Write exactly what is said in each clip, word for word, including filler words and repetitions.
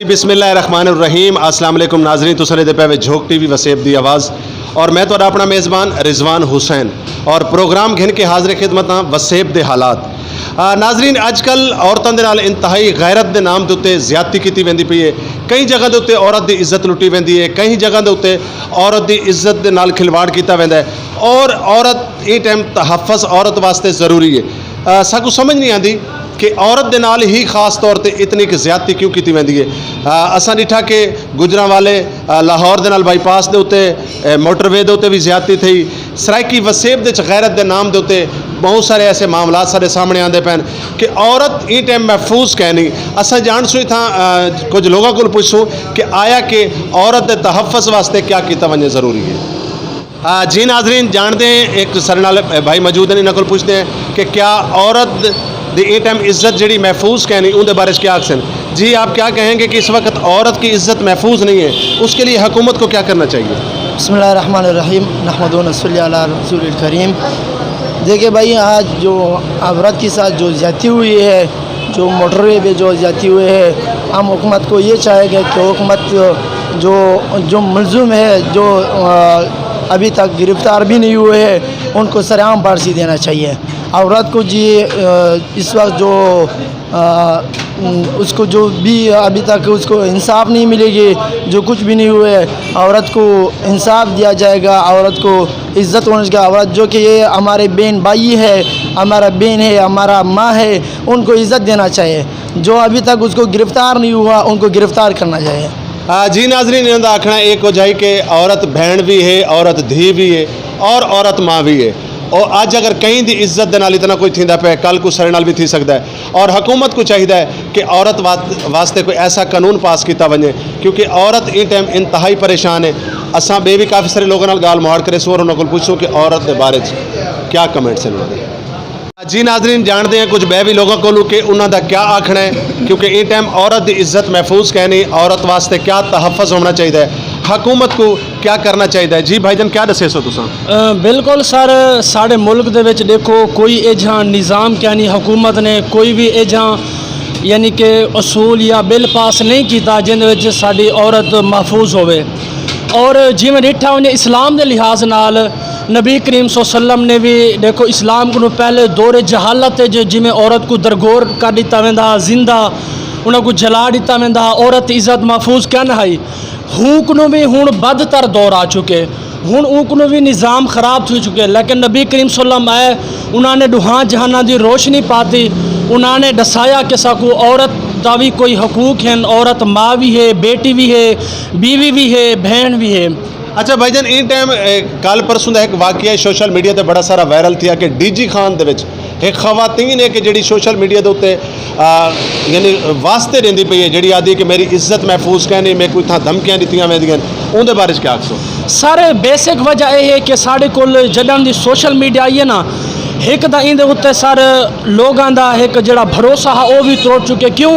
بسم اللہ الرحمن الرحیم۔ السلام علیکم ناظرین، تساں ݙیہدے پئے وے جھوک ٹی وی وسیب دی آواز، اور میں تہاݙا اپݨا میزبان رضوان حسین، اور پروگرام گھن کے حاضر خدمت ہاں وسیب دے حالات۔ آ، ناظرین، اڄ کل عورتاں دے نال انتہائی غیرت دے نام دے اتے زیادتی کیتی ویندی پئی ہے۔ کئی جگہ دے اتے عورت دی عزت لٹی ویندی ہے، کئی جگہ دے اتے عورت دی عزت دے نال کھلواڑ کیتا ویندا ہے، اور عورت ایں ٹائم تحفظ عورت واسطے ضروری ہے۔ آ، ساکوں سمجھ نہیں آندی کہ عورت دے نال ہی خاص طور تے اتنی کہ زیادتی کیوں کیتی ویندی ہے۔ آ، اساں ݙٹھا کہ گوجرانوالے، آ، لاہور دے نال بائی پاس دے اتے، اے، موٹر وے دے اتے وی زیادتی تھئی۔ سرائیکی وسیب دے وچ غیرت دے نام دے اتے بہت سارے ایسے معاملات ساݙے سامݨے آندے پئن کہ عورت ایں ٹائم محفوظ کائنی۔ اساں ڄاݨسوں اتھاں، آ، کجھ لوگاں کول پچھسوں کہ آیا کہ عورت دے تحفظ واسطے کیا کیتا ونڄے ضروری ہے۔ آ، جی ناظرین، ڄاݨدے ہیں، ایک سارے نال بھائی موجود ہیں، انہاں کول پچھدے ہیں کہ کیا عورت دی ایں ٹائم عزت جڑی محفوظ کائنی، اون دے بارے وچ کیا آکھسن؟ جی، آپ کیا کہیں گے کہ اس وقت عورت کی عزت محفوظ نہیں ہے، اس کے لیے حکومت کو کیا کرنا چاہیے؟ بسم اللہ الرحمن الرحیم، نحمد و نصلی علی رسول الکریم۔ دیکھیں بھائی، آج جو عورت کے ساتھ جو زیادتی ہوئی ہے، جو موٹر وے پہ جو زیادتی ہوئی ہے، ہم حکومت کو یہ چاہے گا کہ حکومت جو، جو ملزم ہے، جو، آ، ابھی تک گرفتار بھی نہیں ہوئے ہیں، ان کو سرعام پھانسی دینا چاہیے۔ عورت کو جی، آ، اس وقت جو، آ، اس کو جو بھی ابھی تک اس کو انصاف نہیں ملے گی، جو کچھ بھی نہیں ہوئے، عورت کو انصاف دیا جائے گا، عورت کو عزت ہونے کا، عورت جو کہ یہ ہمارے بہن بھائی ہے، ہمارا بہن ہے، ہمارا ماں ہے، ان کو عزت دینا چاہیے۔ جو ابھی تک اس کو گرفتار نہیں ہوا، ان کو گرفتار کرنا چاہیے۔ آ، جی ناظرین، انہاں دا آکھݨا اے کجھ ہئی کہ عورت بھیݨ وی ہے، عورت دھی وی ہے، اور عورت ماں وی ہے۔ اور اڄ اگر کہیں دی عزت دے نال اتنا کجھ تھیندا پئے، کل کوں ساݙے نال وی تھی سڳدا ہے۔ اور حکومت کوں چاہیدا ہے کہ عورت وا-، واسطے کوئی ایسا قانون پاس کیتا ونڄے، کیونکہ عورت ایں ٹائم انتہائی پریشان ہے۔ اساں ٻئے وی کافی سارے لوگاں نال ڳالھ مہاڑ کریسوں اور انہاں کول پچھسوں کہ عورت دے بارے وچ کیا کمنٹس ہن انہاں دے۔ جی ناظرین، ڄاݨدے ہیں کجھ ٻئے وی لوگاں کولوں کہ انہاں دا کیا آکھݨا ہے، کیونکہ ایں ٹائم عورت دی عزت محفوظ کائنی، عورت واسطے کیا تحفظ ہووݨا چاہیدا ہے، حکومت کوں کیا کرݨا چاہیدا ہے۔ جی بھائی جان، کیا ݙسیسو تساں؟ ا، بالکل سر، ساݙے ملک دے وچ ݙیکھو، کوئی ایجھا نظام کائنی، حکومت نے کوئی وی ایجھا، یعنی کہ، اصول یا بل پاس نہیں کیتا جیندے وچ ساݙی عورت محفوظ ہووے۔ اور جیویں ݙٹھا ونڄے، اسلام دے لحاظ نال نبی کریم صلی اللہ علیہ وسلم نے وی، ݙیکھو، اسلام کنوں پہلے دور جہالت وچ جیویں عورت کوں درگور کر ݙتا ویندا ہا، زندہ انہاں کوں جلا ݙتا ویندا ہا، عورت دی عزت محفوظ کائنی ہئی۔ ہوں کنوں وی ہݨ بدتر دور آ چکے، ہݨ اوں کنوں وی نظام خراب تھی چکے، لیکن نبی کریم صلی اللہ علیہ وسلم آئے، انہاں نے ݙوہاں جہاناں دی روشنی پاتی، انہاں نے ݙسایا کہ ساکوں عورت دا وی کوئی حقوق ہن، عورت ماں وی ہے، بیٹی وی ہے، بیوی وی ہے، بھیݨ وی ہے۔ اچھا بھائی جان، ایں ٹائم، اے، کل پرسوں دا ہک واقعہ سوشل میڈیا تے بڑا سارا وائرل تھیا کہ ڈی جی خان دے وچ ہک خواتین ہے کہ جڑی سوشل میڈیا دے اتے، آ، یعنی واسطے ݙیندی پئی ہے، جڑی آہدی ہے کہ میری عزت محفوظ کائنی، میکوں اتھاں دھمکیاں ݙتیاں ویندیاں ہن، اوندے بارے وچ کیا آکھسو؟ سر، بیسک وجہ اے ہے کہ ساݙے کول جݙاں دی سوشل میڈیا آئی ہے نا، ہک تاں ایندے اتے سر لوگاں دا ہک جڑا بھروسہ ہا، او وی تروڑ چکے۔ کیوں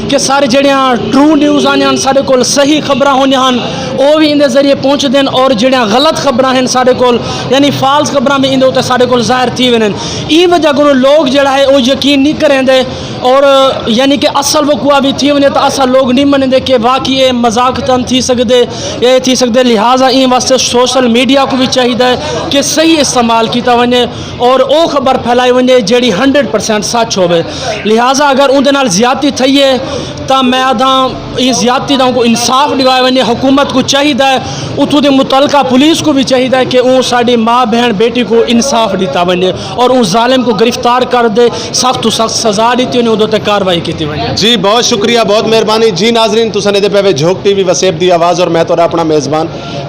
کہ سارے جڑیاں ٹرو نیوز آندیاں ہن، ساڈے کول صحیح خبراں ہوندیاں ہن، او وی ایندے ذریعے پہنچدن، اور جڑیاں غلط خبراں ہن ساڈے کول، یعنی فالس خبراں وی ایندے اتے ساڈے کول ظاہر تھی ویندن۔ ایں وجہ کنوں لوگ جڑا ہے او یقین نہیں کریندے، اور یعنی کہ اصل وقوع وی تھی ونجے تاں اصل لوگ نہیں منیندے کہ واقعی اے مذاق تاں تھی سگدے یا اے تھی سگدے۔ لہذا ایں واسطے سوشل میڈیا کوں وی چاہیدا ہے کہ صحیح استعمال کیتا ونجے۔ اور او خبر پھیلائی ونجے جیڑھی ہنڈریڈ پرسینٹ سچ ہووے۔ لہذا اگر اوندے نال زیادتی تھئی ہے تاں میں آدھاں ایں زیادتی دا اونکوں انصاف ݙیوایا ونجے۔ حکومت کوں چاہیدا ہے، اتھوں دی متعلقہ پولیس کوں وی چاہیدا ہے کہ اوں ساݙی ماء، بھیݨ، بیٹی کوں انصاف ݙتا ونجے اور اوں ظالم کوں گرفتار کر دے، سخت توں سخت سزا ݙتی ونجے، اوندے اتے کاروائی کیتی ونجے۔ جی بہت شکریہ، بہت مہربانی۔ جی ناظرین، تساں ݙیہدے پئے وے جھوک ٹی وی وسیب دی آواز اور میں تہاݙا اپݨا میزبان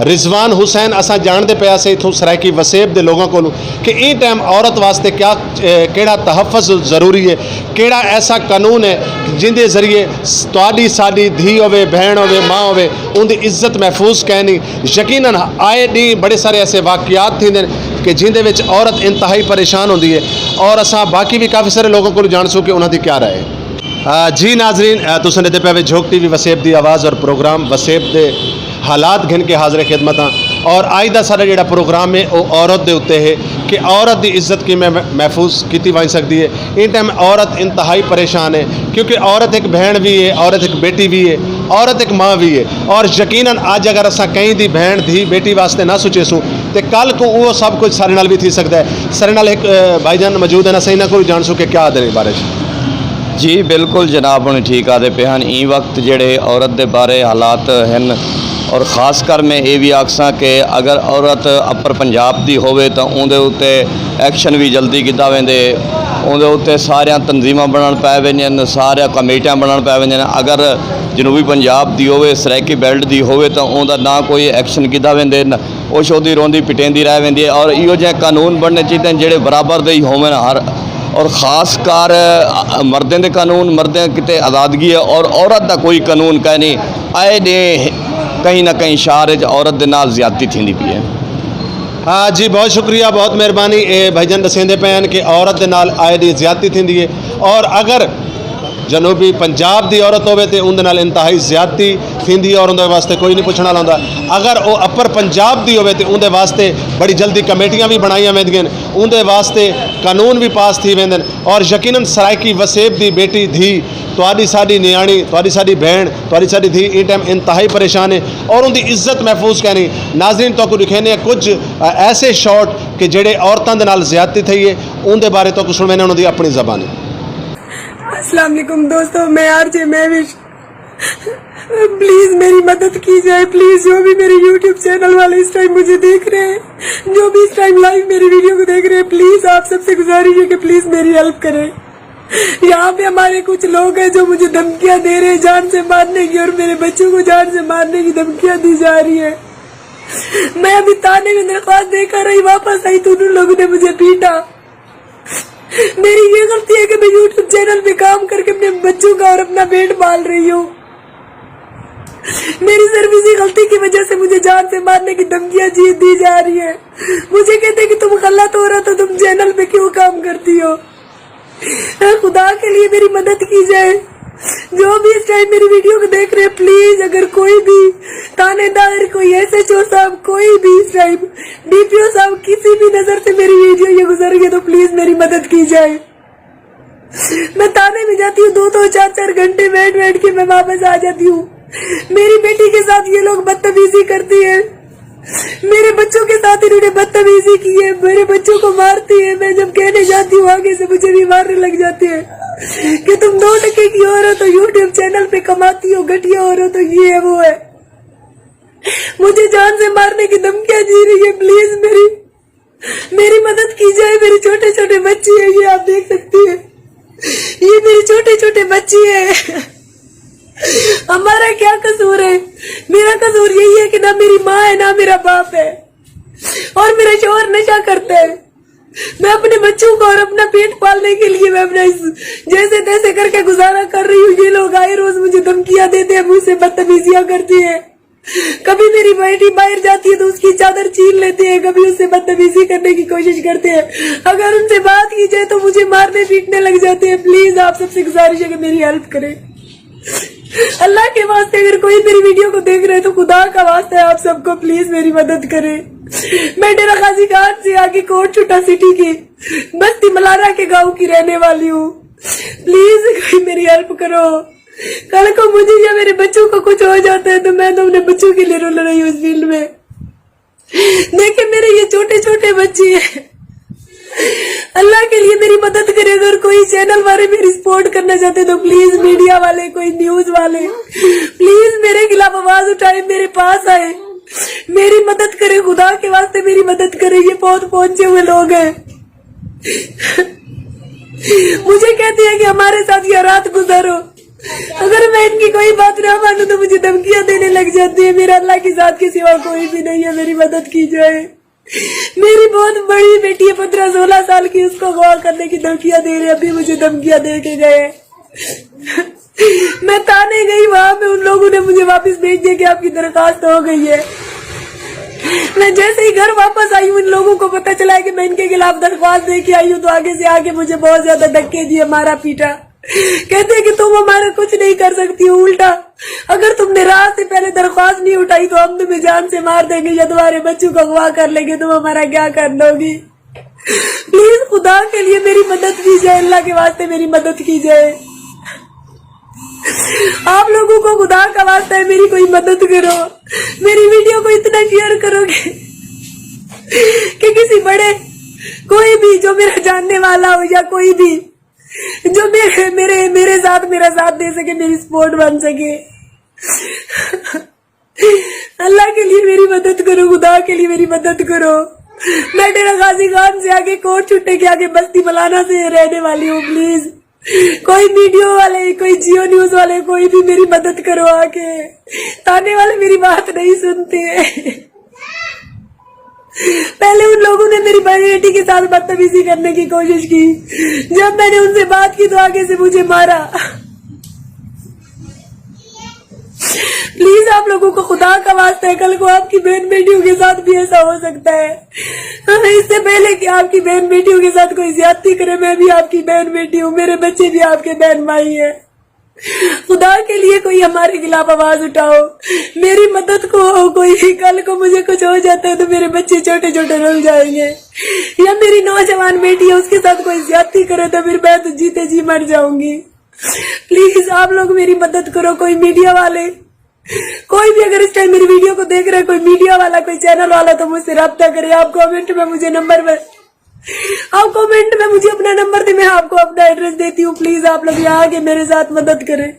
رضوان حسین۔ اساں ڄاݨدے پئے ہاسے اتھوں سرائیکی وسیب دے لوگاں کولوں کہ ایں ٹائم عورت واسطے کیا، اے، کیڑھا تحفظ ضروری ہے، کیڑھا ایسا قانون ہے جیندے ذریعے تہاݙی ساݙی دھی ہووے، بھیݨ ہووے، ماں ہووے، اوندی عزت محفوظ کائنی۔ یقیناً آئے ݙینہہ بڑے سارے ایسے واقعات تھیندن کہ جیندے وچ عورت انتہائی پریشان ہوندی ہے، اور اساں باقی وی کافی سارے لوگاں کولوں ڄاݨسوں کہ انہاں دی کیا رائے ہے۔ آ، جی ناظرین، آ، تساں ݙیہدے پئے وے جھوک ٹی وی وسیب دی آواز اور پروگرام وسیب دے حالات گھن کے حاضر خدمت ہاں۔ اور اڄ دا ساݙا جیڑھا پروگرام ہے، او عورت دے اُتے ہے کہ عورت دی عزت کیویں مح-، محفوظ کیتی ونڄ سڳدی ہے۔ ایں ٹائم عورت انتہائی پریشان ہے، کیونکہ عورت ہک بھیݨ وی ہے، عورت ہک بیٹی وی ہے، عورت ہک ماں وی ہے۔ اور یقیناً اڄ اگر اساں کہیں دی بھیݨ، دھی، بیٹی واسطے نہ سوچیسوں، تے کل کوں اوہو سب کجھ ساݙے نال وی تھی سڳدا ہے۔ ساݙے نال ہک، اے، بھائی جان موجود ہن، اساں انہاں کولوں ڄاݨسوں کہ کیا آہدن ایں بارے چ۔ جی بالکل جناب، ہݨ ٹھیک آہدے پئے ہن۔ ایں وقت جیڑھے عورت دے بارے حالات ہن، اور خاص کر میں اے وی آکھساں کہ اگر عورت اپر پنجاب دی ہووے تاں اوندے اُتے ایکشن وی جلدی گھدا ویندے، اوندے اُتے ساریاں تنظیماں بݨݨ پئے ویندین، ساریاں کمیٹیاں بݨݨ پئے ویندین۔ اگر جنوبی پنجاب دی ہووے، سرائیکی بیلٹ دی ہووے، تاں اوندا نہ کوئی ایکشن گھدا ویندے، نہ او شودی روندی پٹیندی رہ ویندی ہے۔ اور ایہو جہے قانون بݨݨے چاہیدے ہن جیڑھے برابر دے ہی ہوون ہر، اور خاص کر، آ، مردیں دے قانون، مردیں کیتے آزادگی ہے، اور عورت دا کوئی قانون کائنی۔ آئے ݙینہہ کہیں نہ کہیں شہر وچ عورت دے نال زیادتی تھیندی پئی ہے۔ ہاں جی، بہت شکریہ، بہت مہربانی۔ اے بھائی جان ݙسیندے پئے ہن کہ عورت دے نال آئے ݙینہہ زیادتی تھیندی ہے، اور اگر جنوبی پنجاب دی عورت ہووے تے اوندے نال انتہائی زیادتی تھیندی ہے اور اوندے واسطے کوئی نہیں پچھݨ والا ہوندا۔ اگر او اپر پنجاب دی ہووے تے اوندے واسطے بڑی جلدی کمیٹیاں وی بݨائیاں ویندیاں ہن، اوندے واسطے قانون وی پاس تھی ویندن۔ اور یقیناً سرائیکی وسیب دی بیٹی، دھی، تہاݙی ساݙی نیاݨی، تہاݙی ساݙی بھیݨ، تہاݙی ساݙی دھی ایں ٹائم انتہائی پریشان ہے اور اوندی عزت محفوظ کائنی۔ ناظرین، تہاکوں ݙکھیندے ہیں کجھ، آ، ایسے شاٹ کہ جیڑھے عورتاں دے نال زیادتی تھئی ہے، اوندے بارے تہاکوں سݨویندے ہیں انہاں دی اپݨی زبانی۔ السلام علیکم دوستو، میں آر جے مہوش۔ پلیز میری مدد کی جائے، پلیز جو بھی میرے یوٹیوب چینل والے اس ٹائم مجھے دیکھ رہے ہیں، جو بھی اس ٹائم لائیو میری ویڈیو کو دیکھ رہے ہیں، پلیز آپ سب سے گزارش ہے کہ پلیز میری ہیلپ کریں۔ یہاں پہ ہمارے کچھ لوگ ہیں جو مجھے دھمکیاں دے رہے ہیں جان سے مارنے کی، اور میرے بچوں کو جان سے مارنے کی دھمکیاں دی جا رہی ہے۔ میں ابھی تھانے میں درخواست دے کر آئی، واپس آئی تو ان لوگوں نے مجھے پیٹا۔ میری یہ غلطی ہے کہ میں یوٹیوب چینل پہ کام کر کے اپنے بچوں کا اور اپنا پیٹ پال رہی ہوں۔ میری صرف اسی غلطی کی وجہ سے مجھے جان سے مارنے کی دھمکیاں جی دی جا رہی ہے۔ مجھے کہتے ہیں کہ تم غلط ہو رہا تو تم چینل پہ کیوں کام کرتی ہو؟ اے خدا کے لیے میری مدد کی جائے۔ جو بھی اس ٹائم میری ویڈیو کو دیکھ رہے ہیں، پلیز اگر کوئی بھی تھانے دار، کوئی ایس ایچ او صاحب، کوئی بھی اس ٹائم ڈی پی او صاحب، کسی بھی نظر سے میری ویڈیو یہ گزر رہی ہے تو پلیز میری مدد کی جائے۔ میں تھانے میں جاتی ہوں، دو دو چار چار گھنٹے بیٹھ بیٹھ کے میں واپس آ جاتی ہوں۔ میری بیٹی کے ساتھ یہ لوگ بدتمیزی کرتے ہیں، میرے بچوں کے ساتھ انہوں نے بدتمیزی کی ہے، میرے بچوں کو مارتے ہیں۔ میں جب کہنے جاتی ہوں آگے سے مجھے بھی مارنے لگ جاتے ہیں کہ تم دو ٹکے کی عورت ہو، یوٹیوب چینل پہ کماتی ہو، گھٹیا عورت ہو، یہ ہے وہ ہے۔ مجھے جان سے مارنے کی دھمکیاں دی رہی ہے۔ پلیز میری میری مدد کی جائے، میرے چھوٹے چھوٹے بچے ہیں، یہ آپ دیکھ سکتی ہیں، یہ میرے چھوٹے چھوٹے بچے ہیں۔ ہمارا کیا قصور ہے؟ میرا قصور یہی ہے کہ نہ میری ماں ہے، نہ میرا باپ ہے، اور میرا شوہر نشہ کرتا ہے۔ میں اپنے بچوں کو اور اپنا پیٹ پالنے کے لیے میں اپنا اس جیسے تیسے کر کے گزارا کر رہی ہوں۔ یہ لوگ آئے روز مجھے دھمکیاں دیتے ہیں، مجھ سے بدتمیزیاں کرتے ہیں۔ کبھی میری بیٹی باہر جاتی ہے تو اس کی چادر چھین لیتے ہیں، کبھی اس سے بدتمیزی کرنے کی کوشش کرتے ہیں۔ اگر ان سے بات کی جائے تو مجھے مارنے پیٹنے لگ جاتے ہیں۔ پلیز آپ سب سے گزارش ہے کہ میری ہیلپ کریں۔ اللہ کے واسطے اگر کوئی میری ویڈیو کو دیکھ رہے تو خدا کا واسطہ ہے آپ سب کو پلیز میری مدد کریں۔ میں ڈیرہ غازی خان سے آگے کوٹ چھٹا سٹی کی بستی ملارا کے گاؤں کی رہنے والی ہوں۔ پلیز کوئی میری ہیلپ کرو۔ کل کو مجھے یا میرے بچوں کو کچھ ہو جاتا ہے تو میں تو اپنے بچوں کے لیے رو رہی ہوں اس فیلڈ میں۔ دیکھیں میرے یہ چھوٹے چھوٹے بچے ہیں، اللہ کے لیے میری مدد کرے۔ اگر کوئی چینل والے میری سپورٹ کرنا چاہتے تو پلیز میڈیا والے، کوئی نیوز والے، پلیز میرے خلاف آواز اٹھائے، میرے پاس آئے، میری مدد کرے، خدا کے واسطے میری مدد کرے۔ یہ بہت پہنچے ہوئے لوگ ہیں۔ مجھے کہتی ہے کہ ہمارے ساتھ یہ رات گزارو۔ اگر میں ان کی کوئی بات نہ مانوں تو مجھے دھمکیاں دینے لگ جاتی ہے۔ میرا اللہ کی ذات کے سوا کوئی بھی نہیں ہے، میری مدد کی جائے۔ میری بہت بڑی بیٹی ہے، پندرہ سولہ سال کی، اس کو اغوا کرنے کی دھمکیاں دے رہے، ابھی مجھے دھمکیاں دے کے گئے۔ میں تھانے گئی، وہاں پہ ان لوگوں نے مجھے واپس بھیج دیا کہ آپ کی درخواست ہو گئی ہے۔ میں جیسے ہی گھر واپس آئی ہوں، ان لوگوں کو پتہ چلا ہے کہ میں ان کے خلاف درخواست دے کے آئی ہوں، تو آگے سے آگے مجھے بہت زیادہ دھکے دیے، مارا پیٹا۔ کہتے ہیں کہ تم ہمارا کچھ نہیں کر سکتی ہو، الٹا اگر تم نے رات سے پہلے درخواست نہیں اٹھائی تو ہم تمہیں جان سے مار دیں گے یا تمہارے بچوں کو اغوا کر لیں گے، تم ہمارا کیا کر دو گی؟ پلیز خدا کے لیے میری مدد کی جائے، اللہ کے واسطے میری مدد کی جائے۔ آپ لوگوں کو خدا کا واسطہ ہے، میری کوئی مدد کرو، میری ویڈیو کو اتنا شیئر کرو کہ کہ کسی بڑے، کوئی بھی جو میرا جاننے والا ہو یا کوئی بھی جو میرے میرے میرے ساتھ میرا ساتھ دے سکے، میری سپورٹ بن سکے۔ اللہ کے لیے میری مدد کرو، خدا کے لیے میری مدد کرو۔ میں ڈیرہ غازی خان سے آگے، کوٹ چھٹے کے آگے، بستی ملانا سے رہنے والی ہوں۔ پلیز کوئی میڈیا والے، کوئی جیو نیوز والے، کوئی بھی میری مدد کرو آ کے۔ تانے والے میری بات نہیں سنتے ہیں۔ پہلے ان لوگوں نے میری بڑی بیٹی کے ساتھ بدتمیزی کرنے کی کوشش کی، جب میں نے ان سے بات کی تو آگے سے مجھے مارا۔ پلیز آپ لوگوں کو خدا کا واسطہ ہے، کل کو آپ کی بہن بیٹیوں کے ساتھ بھی ایسا ہو سکتا ہے۔ اس سے پہلے کہ آپ کی بہن بیٹیوں کے ساتھ کوئی زیادتی کرے، میں بھی آپ کی بہن بیٹی ہوں، میرے بچے بھی آپ کے بہن بھائی ہیں۔ خدا کے لیے کوئی ہمارے خلاف آواز اٹھاؤ، میری مدد کو کوئی، کل کو مجھے کچھ ہو جاتا ہے تو میرے بچے چھوٹے چھوٹے رل جائیں گے، یا میری نوجوان بیٹی ہے، اس کے ساتھ کوئی زیادتی کرے تو پھر میں تو جیتے جی مر جاؤں گی۔ پلیز آپ لوگ میری مدد کرو، کوئی میڈیا والے، کوئی بھی اگر اس ٹائم میری ویڈیو کو دیکھ رہے، کوئی میڈیا والا، کوئی چینل والا تو مجھ سے رابطہ کرے۔ آپ کمنٹ میں مجھے نمبر پر آپ کمنٹ میں مجھے اپنا نمبر دیں، میں آپ کو اپنا ایڈریس دیتی ہوں۔ پلیز آپ لوگ یہاں آ کے میرے ساتھ مدد کریں،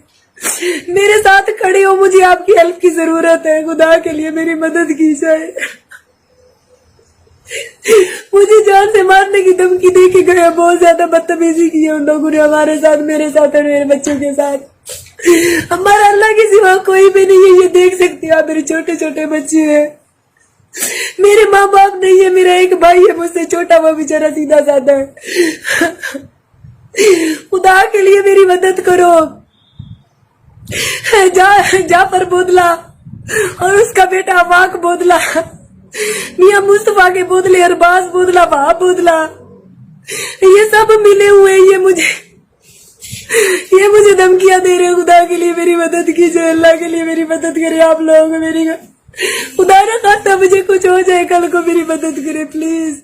میرے ساتھ کھڑے ہو، مجھے آپ کی ہیلپ کی ضرورت ہے، خدا کے لیے میری مدد کی جائے۔ مجھے جان سے مارنے کی دھمکی دے کے گئے، بہت زیادہ بدتمیزی کی ہے ان لوگوں نے ہمارے ساتھ، میرے ساتھ اور میرے بچوں کے ساتھ۔ ہمارا اللہ کے سوا کوئی بھی نہیں ہے، یہ دیکھ سکتے ہو آپ، میرے چھوٹے چھوٹے بچے ہیں، میرے ماں باپ نہیں ہے، میرا ایک بھائی ہے مجھ سے چھوٹا، وہ بیچارہ سیدھا سادہ ہے۔ خدا کے لیے میری مدد کرو۔ جا جعفر بودلا اور اس کا بیٹا آفاق بودلا، میاں مصطفیٰ کے بودلے، ارباز بودلا، وہاب بودلا، یہ سب ملے ہوئے ہیں، یہ مجھے یہ مجھے دھمکیاں دے رہے ہیں۔ خدا کے لیے میری مدد کیجیے، اللہ کے لیے میری مدد کرے آپ لوگ۔ میری خدا نہ خواستہ مجھے کچھ ہو جائے کل کو، میری مدد کرے پلیز۔